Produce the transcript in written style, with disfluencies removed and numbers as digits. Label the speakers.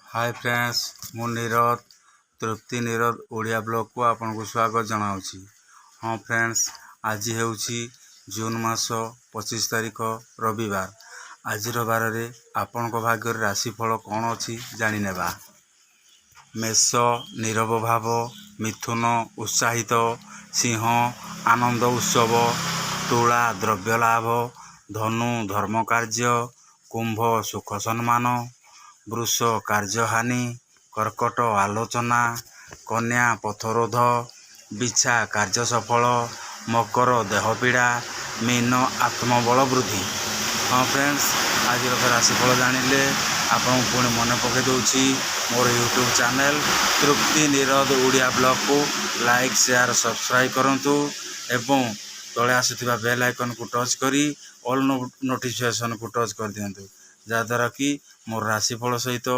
Speaker 1: ହାଏ friends, ମୁଁ ନିରଦ, ତୃପ୍ତି ନିରଦ ଓଡ଼ିଆ ବ୍ଲଗ୍କୁ ଆପଣଙ୍କୁ ସ୍ୱାଗତ ଜଣାଉଛି। ହଁ ଫ୍ରେଣ୍ଡସ୍, ଆଜି ହେଉଛି ଜୁନ୍ ମାସ 25 ତାରିଖ, ରବିବାର। ଆଜିର ବାରରେ ଆପଣଙ୍କ ଭାଗ୍ୟରେ ରାଶିଫଳ କ'ଣ ଅଛି ଜାଣିନେବା। ମେଷ ନୀରବ ଭାବ, ମିଥୁନ ଉତ୍ସାହିତ, ସିଂହ ଆନନ୍ଦ ଉତ୍ସବ, ତୁଳା ଦ୍ରବ୍ୟ ଲାଭ, ଧନୁ ଧର୍ମ କାର୍ଯ୍ୟ, କୁମ୍ଭ ସୁଖ ସମ୍ମାନ, ବୃଷ କାର୍ଯ୍ୟହାନି, କର୍କଟ ଆଲୋଚନା, କନ୍ୟା ପଥରୋଧ, ବିଛା କାର୍ଯ୍ୟ ସଫଳ, ମକର ଦେହପୀଡ଼ା, ମୀନ ଆତ୍ମବଳ ବୃଦ୍ଧି। ହଁ ଫ୍ରେଣ୍ଡସ୍, ଆଜିର ତ ରାଶିଫଳ ଜାଣିଲେ। ଆପଣଙ୍କୁ ପୁଣି ମନେ ପକାଇ ଦେଉଛି, ମୋର ୟୁଟ୍ୟୁବ୍ ଚ୍ୟାନେଲ୍ ତୃପ୍ତି ନିରଦ ଓଡ଼ିଆ ବ୍ଲଗ୍କୁ ଲାଇକ୍, ସେୟାର, ସବସ୍କ୍ରାଇବ୍ କରନ୍ତୁ ଏବଂ ତଳେ ଆସୁଥିବା ବେଲ୍ ଆଇକନ୍କୁ ଟଚ୍ କରି ଅଲ୍ ନୋଟିଫିକେସନ୍କୁ ଟଚ୍ କରିଦିଅନ୍ତୁ, ଯାହାଦ୍ୱାରା କି ମୋର ରାଶିଫଳ ସହିତ